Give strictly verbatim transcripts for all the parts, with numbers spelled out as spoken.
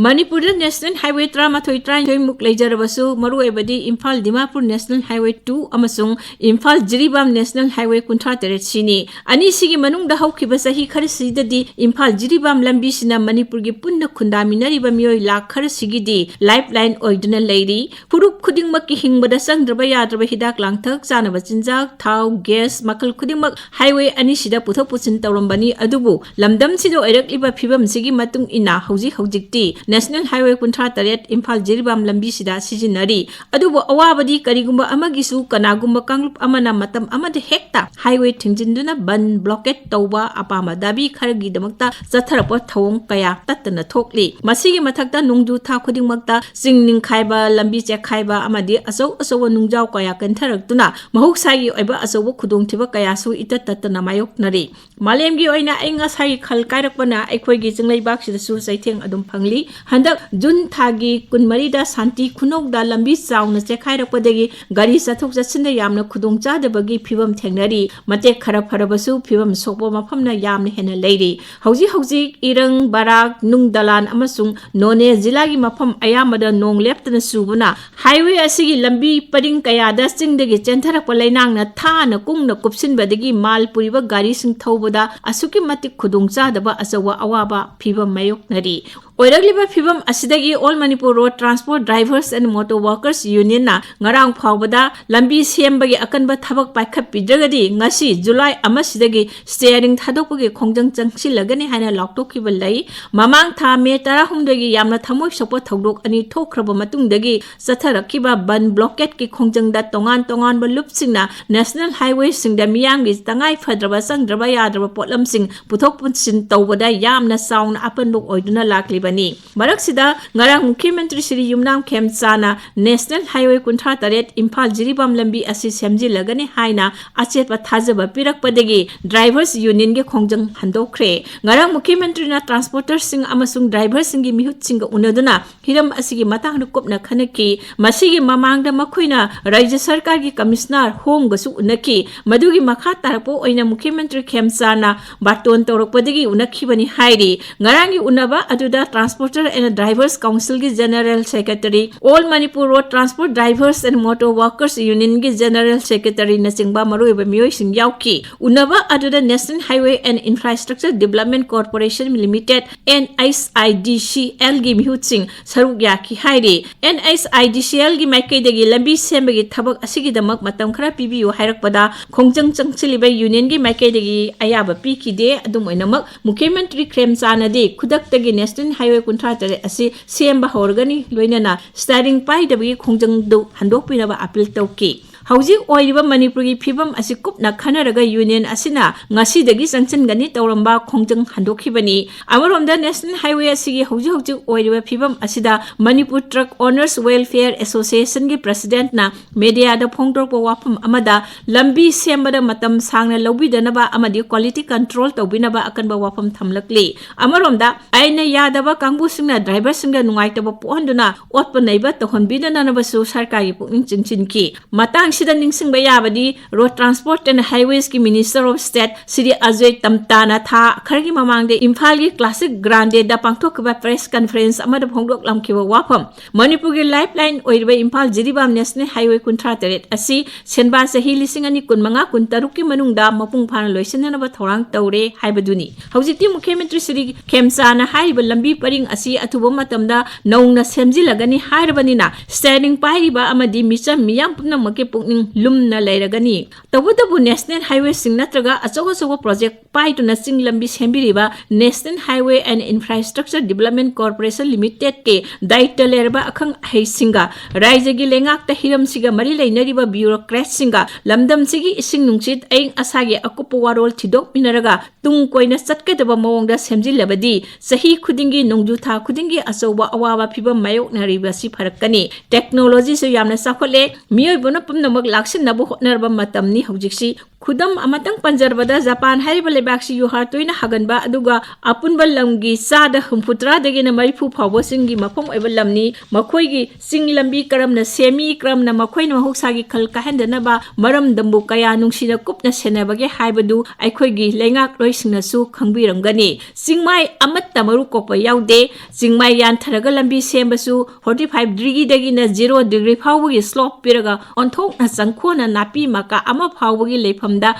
ꯃꯅꯤꯄꯨꯔꯗ National Highway ꯇꯔꯥꯃꯥꯊꯣꯏ, ꯇꯔꯥꯅꯤꯊꯣꯏ ꯃꯨꯛ ꯂꯩꯖꯔꯕꯁꯨ, ꯃꯔꯨꯑꯣꯏꯕꯗꯤ Imphal Dimapur National Highway two ꯑꯃꯁꯨꯡ ꯏꯝꯐꯥꯜ ꯖꯤꯔꯤꯕꯥꯝ National Highway ꯀꯨꯟꯊ꯭ꯔꯥ ꯇꯔꯦꯠ ꯁꯤꯅꯤ꯫ ꯑꯅꯤꯁꯤꯒꯤ ꯃꯅꯨꯡꯗ ꯍꯧꯈꯤꯕ ꯆꯍꯤ ꯈꯔꯁꯤꯗꯗꯤ ꯏꯝꯐꯥꯜ ꯖꯤꯔꯤꯕꯥꯝ ꯂꯝꯕꯤꯁꯤꯅ ꯃꯅꯤꯄꯨꯔꯒꯤ ꯄꯨꯟꯅ ꯈꯨꯟꯗꯥꯃꯤꯟꯅꯔꯤꯕ ꯃꯤꯑꯣꯏ ꯂꯥꯈ ꯈꯔꯁꯤꯒꯤꯗꯤ lifeline ꯑꯣꯏꯗꯨꯅ ꯂꯩꯔꯤ꯫ ꯐꯨꯔꯨꯞ ꯈꯨꯗꯤꯡꯃꯛꯀꯤ ꯍꯤꯡꯕꯗ ꯆꯪꯗ꯭ꯔꯕ ꯌꯥꯗ꯭ꯔꯕ ꯍꯤꯗꯥꯛ ꯂꯥꯡꯊꯛ, ꯆꯥꯅꯕ ꯆꯤꯟꯖꯥꯛ, ꯊꯥꯎ, gas, ꯃꯈꯜ ꯈꯨꯗꯤꯡꯃꯛ highway ꯑꯅꯤꯁꯤꯗ ꯄꯨꯊꯣꯛ ꯄꯨꯁꯤꯟ ꯇꯧꯔꯝꯕꯅꯤ꯫ ꯑꯗꯨꯕꯨ ꯂꯝꯗꯝꯁꯤꯗ ꯑꯣꯏꯔꯛꯂꯤꯕ ꯐꯤꯕꯝꯁꯤꯒꯤ ꯃꯇꯨꯡ ꯏꯟꯅ ꯍꯧꯖꯤꯛ ꯍꯧꯖꯤꯛꯇꯤ National Highway ꯀꯨꯟꯊ꯭ꯔꯥ ꯇꯔꯦꯠ ꯏꯝꯐꯥꯜ ꯖꯤꯔꯤꯕꯥꯝ ꯂꯝꯕꯤꯁꯤꯗ ꯁꯤꯖꯤꯟꯅꯔꯤ꯫ ꯑꯗꯨꯕꯨ ꯑꯋꯥꯕꯗꯤ ꯀꯔꯤꯒꯨꯝꯕ ꯑꯃꯒꯤꯁꯨ ꯀꯅꯥꯒꯨꯝꯕ ꯀꯥꯡꯂꯨꯞ ꯑꯃꯅ ꯃꯇꯝ ꯑꯃꯗ ꯍꯦꯛꯇ highway ꯊꯤꯡꯖꯤꯟꯗꯨꯅ ꯕꯟ, blockade ꯇꯧꯕ, ꯑꯄꯥꯝꯕ ꯗꯥꯕꯤ ꯈꯔꯒꯤꯗꯃꯛꯇ ꯆꯠꯊꯔꯛꯄ ꯊꯧꯑꯣꯡ ꯀꯌꯥ ꯇꯠꯇꯅ ꯊꯣꯛꯂꯤ꯫ ꯃꯁꯤꯒꯤ ꯃꯊꯛꯇ ꯅꯣꯡꯖꯨ ꯊꯥ ꯈꯨꯗꯤꯡꯃꯛꯇ ꯆꯤꯡ ꯅꯤꯡꯈꯥꯏꯕ, ꯂꯝꯕꯤ ꯆꯦꯛꯈꯥꯏꯕ ꯑꯃꯗꯤ ꯑꯆꯧ ꯑꯆꯧꯕ ꯅꯨꯡꯖꯥꯎ ꯀꯌꯥ ꯀꯟꯊꯔꯛꯇꯨꯅ ꯃꯍꯧꯁꯥꯒꯤ ꯑꯣꯏꯕ ꯑꯆꯧꯕ ꯈꯨꯗꯣꯡꯊꯤꯕ ꯀꯌꯥꯁꯨ ꯏꯇꯠ ꯇꯠꯇꯅ ꯃꯥꯌꯣꯛꯅꯔꯤ꯫ ꯃꯥꯂꯦꯝꯒꯤ ꯑꯣꯏꯅ ꯑꯏꯪ ꯑꯁꯥꯒꯤ ꯈꯜ ꯀꯥꯏꯔꯛꯄꯅ ꯑꯩꯈꯣꯏꯒꯤ ꯆꯤꯡꯂꯩꯕꯥꯛꯁꯤꯗꯁꯨ ꯆꯩꯊꯦꯡ ꯑꯗꯨꯝ ꯐꯪꯂꯤ꯫ ꯍꯟꯗꯛ ꯖꯨꯟ ꯊꯥꯒꯤ ꯀꯨꯟꯃꯔꯤꯗ ꯁꯥꯟꯇꯤ ꯈꯨꯅꯧꯗ ꯂꯝꯕꯤ ꯆꯥꯎꯅ ꯆꯦꯛꯈꯥꯏꯔꯛꯄꯗꯒꯤ ꯒꯥꯔꯤ ꯆꯠꯊꯣꯛ ꯆꯠꯁꯤꯟꯗ ꯌꯥꯝꯅ ꯈꯨꯗꯣꯡꯆꯥꯗꯕꯒꯤ ꯐꯤꯕꯝ ꯊꯦꯡꯅꯔꯤ꯫ ꯃꯇꯦꯛ ꯈꯔ ꯐꯔꯕꯁꯨ ꯐꯤꯕꯝ ꯁꯣꯛꯄ ꯃꯐꯝꯅ ꯌꯥꯝꯅ ꯍꯦꯟꯅ ꯂꯩꯔꯤ꯫ ꯍꯧꯖꯤꯛ ꯍꯧꯖꯤꯛ ꯏꯔꯪ, ꯕꯔꯥꯛ, ꯅꯨꯡ ꯗꯂꯥꯟ ꯑꯃꯁꯨꯡ ꯅꯣꯅꯦ ꯖꯤꯂꯥꯒꯤ ꯃꯐꯝ ꯑꯌꯥꯝꯕꯗ ꯅꯣꯡ ꯂꯦꯞꯇꯅ ꯆꯨꯕꯅ highway ꯑꯁꯤꯒꯤ ꯂꯝꯕꯤ ꯄꯔꯤꯡ ꯀꯌꯥꯗ ꯆꯤꯡꯗꯒꯤ ꯆꯦꯟꯊꯔꯛꯄ ꯂꯩꯅꯥꯡꯅ ꯊꯥꯅ ꯀꯨꯡꯅ ꯀꯨꯞꯁꯤꯟꯕꯗꯒꯤ ꯃꯥꯜ ꯄꯨꯔꯤꯕ ꯒꯥꯔꯤꯁꯤꯡ ꯊꯧꯕꯗ ꯑꯁꯨꯛꯀꯤ ꯃꯇꯤꯛ ꯈꯨꯗꯣꯡꯆꯥꯗꯕ ꯑꯆꯧꯕ ꯑꯋꯥꯕ ꯐꯤꯕꯝ ꯃꯥꯌꯣꯛꯅꯔꯤ꯫ ꯑꯣꯏꯔꯛꯂꯤꯕ ꯐꯤꯕꯝ ꯑꯁꯤꯗꯒꯤ All Manipur Road Transport Drivers and Motor Workers Unionꯅ ꯉꯔꯥꯡ ꯐꯥꯎꯕꯗ ꯂꯝꯕꯤ ꯁꯦꯝꯕꯒꯤ ꯑꯀꯟꯕ ꯊꯕꯛ ꯄꯥꯏꯈꯠꯄꯤꯗ꯭ꯔꯒꯗꯤ ꯉꯁꯤ ꯖꯨꯂꯥꯏ ꯑꯃꯁꯤꯗꯒꯤ steering ꯊꯥꯗꯣꯛꯄꯒꯤ ꯈꯣꯡꯖꯪ ꯆꯪꯁꯤꯜꯂꯒꯅꯤ ꯍꯥꯏꯅ ꯂꯥꯎꯊꯣꯛꯈꯤꯕ ꯂꯩ꯫ ꯃꯃꯥꯡ ꯊꯥ ꯃꯦ ꯇꯔꯥꯍꯨꯝꯗꯣꯏꯒꯤ ꯌꯥꯝꯅ ꯊꯃꯣꯏ ꯁꯣꯛꯄ ꯊꯧꯗꯣꯛ ꯑꯅꯤ ꯊꯣꯛꯈ꯭ꯔꯕ ꯃꯇꯨꯡꯗꯒꯤ ꯆꯠꯊꯔꯛꯈꯤꯕ ꯕꯟ blockadeꯀꯤ ꯈꯣꯡꯖꯪꯗ ꯇꯣꯉꯥꯟ ꯇꯣꯉꯥꯟꯕ ꯂꯨꯞꯁꯤꯡꯅ National Highwayꯁꯤꯡꯗ ꯃꯤꯌꯥꯝꯒꯤ ꯇꯉꯥꯏ ꯐꯗ꯭ꯔꯕ ꯆꯪꯗ꯭ꯔꯕ ꯌꯥꯗ꯭ꯔꯕ ꯄꯣꯠꯂꯝꯁꯤꯡ ꯄꯨꯊꯣꯛ ꯄꯨꯁꯤꯟ ꯇꯧꯕꯗ ꯌꯥꯝꯅ ꯆꯥꯎꯅ ꯑꯄꯟꯕ ꯑꯣꯏꯗꯨꯅ ꯂꯥꯛꯂꯤꯕꯅꯤ꯫ ꯃꯔꯛꯁꯤꯗ ꯉꯔꯥꯡ ꯃꯨꯈ꯭ꯌ ꯃꯟꯇ꯭ꯔꯤ ꯁ꯭ꯔꯤ ꯌꯨꯝꯅꯥꯝ ꯈꯦꯝꯆꯥꯅ National Highway ꯀꯨꯟꯊ꯭ꯔꯥ ꯇꯔꯦꯠ ꯏꯝꯐꯥꯜ ꯖꯤꯔꯤꯕꯥꯝ ꯂꯝꯕꯤ ꯑꯁꯤ ꯁꯦꯝꯖꯤꯜꯂꯒꯅꯤ ꯍꯥꯏꯅ ꯑꯆꯦꯠꯄ ꯊꯥꯖꯕ ꯄꯤꯔꯛꯄꯗꯒꯤ Drivers Unionꯒꯤ ꯈꯣꯡꯖꯪ ꯍꯟꯗꯣꯛꯈ꯭ꯔꯦ꯫ ꯉꯔꯥꯡ ꯃꯨꯈ꯭ꯌ ꯃꯟꯇ꯭ꯔꯤꯅ transporterꯁꯤꯡ ꯑꯃꯁꯨꯡ driverꯁꯤꯡꯒꯤ ꯃꯤꯍꯨꯠꯁꯤꯡꯒ ꯎꯅꯗꯨꯅ ꯍꯤꯔꯝ ꯑꯁꯤꯒꯤ ꯃꯇꯥꯡꯗ ꯀꯨꯞꯅ ꯈꯟꯅꯈꯤ꯫ ꯃꯁꯤꯒꯤ ꯃꯃꯥꯡꯗ ꯃꯈꯣꯏꯅ ꯔꯥꯖ꯭ꯌ ꯁꯔꯀꯥꯔꯒꯤ commissioner ꯍꯣꯝꯒꯁꯨ ꯎꯅꯈꯤ꯫ ꯃꯗꯨꯒꯤ ꯃꯈꯥ ꯇꯥꯔꯛꯄ ꯑꯣꯏꯅ ꯃꯨꯈ꯭ꯌ ꯃꯟꯇ꯭ꯔꯤ ꯈꯦꯝꯆꯥꯅ ꯕꯥꯔꯇꯣꯟ ꯇꯧꯔꯛꯄꯗꯒꯤ ꯎꯅꯈꯤꯕꯅꯤ ꯍꯥꯏꯔꯤ꯫ ꯉꯔꯥꯡꯒꯤ ꯎꯅꯕ ꯑꯗꯨꯗ transporter ꯑꯦꯟ ꯗ꯭ꯔꯥꯏꯚꯔꯁ ꯀꯥꯎꯟꯁꯤꯜꯒꯤ general secretary, all Manipur road transport drivers and motor workers ꯌꯨꯅꯤꯌꯟꯒꯤ ꯖꯦꯅꯔꯦꯜ ꯁꯦꯀ꯭ꯔꯦꯇꯔꯤꯅꯆꯤꯡꯕ ꯃꯔꯨꯑꯣꯏꯕ ꯃꯤꯑꯣꯏꯁꯤꯡ ꯌꯥꯎꯈꯤ꯫ ꯎꯅꯕ ꯑꯗꯨꯗ National Highway and Infrastructure Development Corporation Limited, N H I D C L ꯒꯤ ꯃꯤꯍꯨꯠꯁꯤꯡ ꯁꯔꯨꯛ ꯌꯥꯈꯤ ꯍꯥꯏꯔꯤ꯫ N H I D C L ꯒꯤ ꯃꯥꯏꯀꯩꯗꯒꯤ ꯂꯝꯕꯤ ꯁꯦꯝꯕꯒꯤ ꯊꯕꯛ ꯑꯁꯤꯒꯤꯗꯃꯛ ꯃꯇꯝ ꯈꯔ ꯄꯤꯕꯤꯌꯨ ꯍꯥꯏꯔꯛꯄꯗ, ꯈꯣꯡꯖꯪ ꯆꯪꯁꯤꯜꯂꯤꯕ ꯌꯨꯅꯤꯌꯟꯒꯤ ꯃꯥꯏꯀꯩꯗꯒꯤ ꯑꯌꯥꯕ ꯄꯤꯈꯤꯗꯦ꯫ ꯑꯗꯨꯝ ꯑꯣꯏꯅꯃꯛ, ꯃꯨꯈ꯭ꯌ ꯃꯟꯇ꯭ꯔꯤ ꯈ꯭ꯔꯦꯝꯆꯥꯟꯅꯗꯤ ꯈꯨꯗꯛꯇꯒꯤ National Highway ꯀꯨꯟꯊ꯭ꯔꯥ ꯇꯔꯦꯠ ꯑꯁꯤ ꯁꯦꯝꯕ ꯍꯧꯔꯒꯅꯤ, ꯂꯣꯏꯅꯅ ꯁ꯭ꯇꯥꯏꯔꯤꯡ ꯄꯥꯏꯗꯕꯒꯤ ꯈꯣꯡꯖꯪꯗꯨ ꯍꯟꯗꯣꯛꯄꯤꯅꯕ ꯑꯄꯤꯜ ꯇꯧꯈꯤ꯫ ꯍꯧꯖꯤꯛ ꯑꯣꯏꯔꯤꯕ ꯃꯅꯤꯄꯨꯔꯒꯤ ꯐꯤꯕꯝ ꯑꯁꯤ ꯀꯨꯞꯅ ꯈꯟꯅꯔꯒ ꯌꯨꯅꯤꯌꯟ ꯑꯁꯤꯅ ꯉꯁꯤꯗꯒꯤ ꯆꯪꯁꯤꯟꯒꯅꯤ ꯇꯧꯔꯝꯕ ꯈꯣꯡꯖꯪ ꯍꯟꯗꯣꯛꯈꯤꯕꯅꯤ꯫ ꯑꯃꯔꯣꯝꯗ, National Highway ꯑꯁꯤꯒꯤ ꯍꯧꯖꯤꯛ ꯍꯧꯖꯤꯛ ꯑꯣꯏꯔꯤꯕ ꯐꯤꯕꯝ ꯑꯁꯤꯗ Manipur Truck Owners Welfare Association ꯒꯤ ꯄ꯭ꯔꯁꯤꯗꯦꯟꯠꯅ ꯃꯦꯗꯤꯌꯥꯗ ꯐꯣꯡꯗꯣꯔꯛꯄ ꯋꯥꯐꯝ ꯑꯃꯗ, ꯂꯝꯕꯤ ꯁꯦꯝꯕꯗ ꯃꯇꯝ ꯁꯥꯡꯅ ꯂꯧꯕꯤꯗꯅꯕ ꯑꯃꯗꯤ quality control ꯇꯧꯕꯤꯅꯕ ꯑꯀꯟꯕ ꯋꯥꯐꯝ ꯊꯝꯂꯛꯂꯤ꯫ ꯑꯃꯔꯣꯝꯗ, ꯑꯥꯏꯟꯅ ꯌꯥꯗꯕ ꯀꯥꯡꯕꯨꯁꯤꯡꯅ ꯗ꯭ꯔꯥꯏꯚꯔꯁꯤꯡꯗ ꯅꯨꯡꯉꯥꯏꯇꯕ ꯄꯣꯛꯍꯟꯗꯨꯅ ꯑꯣꯠꯄ ꯅꯩꯕ ꯇꯧꯍꯟꯕꯤꯗꯅꯕꯁꯨ ꯁꯔꯀꯥꯔꯒꯤ ꯄꯨꯛꯅꯤꯡ ꯆꯤꯡꯁꯤꯟꯈꯤ꯫ ꯃꯇꯥꯡꯁꯤꯗ ꯅꯤꯡꯁꯤꯡꯕ ꯌꯥꯕꯗꯤ, Road Transport and Highways ꯀꯤ Minister of State Shri Ajoy ꯇꯝꯇꯥꯅ ꯊꯥ ꯈꯔꯒꯤ ꯃꯃꯥꯡꯗ ꯏꯝꯐꯥꯜꯒꯤ Classic Grande ꯗ ꯄꯥꯡꯊꯣꯛꯈꯤꯕ press conference ꯑꯃꯗ ꯐꯣꯡꯗꯣꯛꯂꯝꯈꯤꯕ ꯋꯥꯐꯝ, ꯃꯅꯤꯄꯨꯔꯒꯤ lifeline ꯑꯣꯏꯔꯤꯕ ꯏꯝꯐꯥꯜ ꯖꯤꯔꯤꯕꯥꯝ National Highway ꯀꯨꯟꯊ꯭ꯔꯥ ꯇꯔꯦꯠ ꯑꯁꯤ ꯁꯦꯟꯕꯥ ꯆꯍꯤ ꯂꯤꯁꯤꯡ ꯑꯅꯤ ꯀꯨꯟꯃꯉꯥ ꯀꯨꯟꯇꯔꯨꯛꯀꯤ ꯃꯅꯨꯡꯗ ꯃꯄꯨꯡ ꯐꯥꯅ ꯂꯣꯏꯁꯤꯟꯅꯅꯕ ꯊꯧꯔꯥꯡ ꯇꯧꯔꯦ ꯍꯥꯏꯕꯗꯨꯅꯤ꯫ ꯍꯧꯖꯤꯛꯇꯤ ꯃꯨꯈ꯭ꯌ ꯃꯟꯇ꯭ꯔꯤ ꯁ꯭ꯔꯤ ꯈꯦꯝꯆꯥꯅ ꯍꯥꯏꯔꯤꯕ ꯂꯝꯕꯤ ꯄꯔꯤꯡ ꯑꯁꯤ ꯑꯊꯨꯕ ꯃꯇꯝꯗ ꯅꯧꯅ ꯁꯦꯝꯖꯤꯜꯂꯒꯅꯤ ꯍꯥꯏꯔꯕꯅꯤꯅ, ꯁ꯭ꯇꯥꯏꯔꯤꯡ ꯄꯥꯏꯔꯤꯕ ꯑꯃꯗꯤ ꯃꯤꯆꯝ ꯃꯤꯌꯥꯝ ꯄꯨꯝꯅꯃꯛꯀꯤ ꯄꯨꯛꯅꯤꯡ ꯂꯨꯝꯅ ꯂꯩꯔꯒꯅꯤ꯫ ꯇꯧꯕꯇꯕꯨ, National Highway ꯁꯤꯡ ꯅꯠꯇ꯭ꯔꯒ ꯑꯆꯧ ꯑꯆꯧꯕ project ꯄꯥꯏꯗꯨꯅ ꯆꯤꯡ ꯂꯝꯕꯤ ꯁꯦꯝꯕꯤꯔꯤꯕ National Highway and Infrastructure Development Corporation Limited ꯀꯤ ꯗꯥꯌꯤꯠꯇ ꯂꯩꯔꯕ ꯑꯈꯪ ꯑꯍꯩꯁꯤꯡꯒ, ꯔꯥꯏꯖꯒꯤ ꯂꯩꯉꯥꯛꯇ ꯍꯤꯔꯝꯁꯤꯒ ꯃꯔꯤ ꯂꯩꯅꯔꯤꯕ bureaucrat ꯁꯤꯡꯒ ꯂꯝꯗꯝꯁꯤꯒꯤ ꯏꯁꯤꯡ ꯅꯨꯡꯁꯤꯠ ꯑꯏꯪ ꯑꯁꯥꯒꯤ ꯑꯀꯨꯞꯄ ꯋꯥꯔꯣꯜ ꯊꯤꯗꯣꯛꯃꯤꯟꯅꯔꯒ ꯇꯨꯡ ꯀꯣꯏꯅ ꯆꯠꯀꯗꯕ ꯃꯑꯣꯡꯗ ꯁꯦꯝꯖꯤꯜꯂꯕꯗꯤ, ꯆꯍꯤ ꯈꯨꯗꯤꯡꯒꯤ, ꯅꯣꯡꯖꯨ ꯊꯥ ꯈꯨꯗꯤꯡꯒꯤ ꯑꯆꯧꯕ ꯑꯋꯥꯕ ꯐꯤꯚꯝ ꯃꯥꯌꯣꯛꯅꯔꯤꯕꯁꯤ ꯐꯔꯛꯀꯅꯤ꯫ Technology ꯁꯨ ꯌꯥꯝꯅ ꯆꯥꯎꯈꯠꯂꯦ꯫ ꯃꯤꯑꯣꯏꯕꯅ ꯄꯨꯝꯅꯃꯛ ꯂꯥꯛꯁꯤꯟꯅꯕ ꯍꯣꯠꯅꯔꯕ ꯃꯇꯝꯅꯤ ꯍꯧꯖꯤꯛꯁꯤ꯫ ꯈꯨꯗꯝ ꯑꯃꯇꯪ ꯄꯟꯖꯔꯕꯗ, ꯖꯄꯥꯟ ꯍꯥꯏꯔꯤꯕ ꯂꯩꯕꯥꯛꯁꯤ ꯌꯨꯍꯥꯔ ꯇꯣꯏꯅ ꯍꯥꯒꯟꯕ, ꯑꯗꯨꯒ ꯑꯄꯨꯟꯕ ꯂꯝꯒꯤ ꯆꯥꯗ ꯍꯨꯝꯐꯨꯇꯔꯥꯗꯒꯤꯅ ꯃꯔꯤꯐꯨ ꯐꯥꯎꯕꯁꯤꯡꯒꯤ ꯃꯐꯝ ꯑꯣꯏꯕ ꯂꯝꯅꯤ꯫ ꯃꯈꯣꯏꯒꯤ ꯆꯤꯡ ꯂꯝꯕꯤ ꯀꯔꯝꯅ ꯁꯦꯝꯃꯤ, ꯀꯔꯝꯅ ꯃꯈꯣꯏꯅ ꯃꯍꯧꯁꯥꯒꯤ ꯈꯜ ꯀꯥꯏꯍꯟꯗꯅꯕ ꯃꯔꯝꯗꯝꯕꯨ ꯀꯌꯥ ꯅꯨꯡꯁꯤꯅ ꯀꯨꯞꯅ ꯁꯦꯟꯅꯕꯒꯦ ꯍꯥꯏꯕꯗꯨ ꯑꯩꯈꯣꯏꯒꯤ ꯂꯩꯉꯥꯛꯂꯣꯏꯁꯤꯡꯅꯁꯨ ꯈꯪꯕꯤꯔꯝꯒꯅꯤ꯫ ꯆꯤꯡꯃꯥꯏ ꯑꯃꯠꯇ ꯃꯔꯨ ꯀꯣꯛꯄ ꯌꯥꯎꯗꯦ꯫ ꯆꯤꯡꯃꯥꯏ ꯌꯥꯟꯊꯔꯒ ꯂꯝꯕꯤ ꯁꯦꯝꯕꯁꯨ forty five degreeꯗꯒꯤꯅ zero degree ꯐꯥꯎꯕꯒꯤ slope ꯄꯤꯔꯒ ꯑꯣꯟꯊꯣꯛꯅ ꯆꯪꯈꯣꯟꯅ ꯅꯥꯄꯤ ꯃꯀꯥ ꯑꯃ ꯐꯥꯎꯕꯒꯤ ꯂꯩꯐꯝꯗ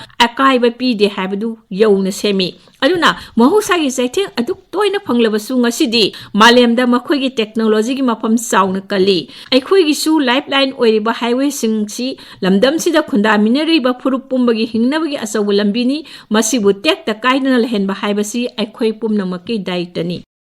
ꯑꯀꯥꯏꯕ ꯄꯤꯗꯦ ꯍꯥꯏꯕꯗꯨ ꯌꯧꯅ ꯁꯦꯝꯃꯤ꯫ ꯑꯗꯨꯅ ꯃꯍꯧꯁꯥꯒꯤ ꯆꯩꯊꯦꯡ ꯑꯗꯨꯛ ꯇꯣꯏꯅ ꯐꯪꯂꯕꯁꯨ, ꯉꯁꯤꯗꯤ ꯃꯥꯂꯦꯝꯗ ꯃꯈꯣꯏꯒꯤ technologyꯒꯤ ꯃꯐꯝ ꯆꯥꯎꯅ ꯀꯜꯂꯤ꯫ ꯑꯩꯈꯣꯏꯒꯤꯁꯨ lifeline ꯑꯣꯏꯔꯤꯕ highwayꯁꯤꯡꯁꯤ ꯂꯝꯗꯝꯁꯤꯗ ꯈꯨꯟꯗꯥꯃꯤꯟꯅꯔꯤꯕ ꯐꯨꯔꯨꯞ ꯄꯨꯝꯕꯒꯤ ꯍꯤꯡꯅꯕꯒꯤ ꯑꯆꯧꯕ ꯂꯝꯕꯤꯅꯤ꯫ ꯃꯁꯤꯕꯨ ꯇꯦꯛꯇ ꯀꯥꯏꯗꯅ ꯂꯩꯍꯟꯕ ꯍꯥꯏꯕꯁꯤ ꯑꯩꯈꯣꯏ ꯄꯨꯝꯅꯃꯛꯀꯤ ꯗꯥꯏꯇꯅꯤ꯫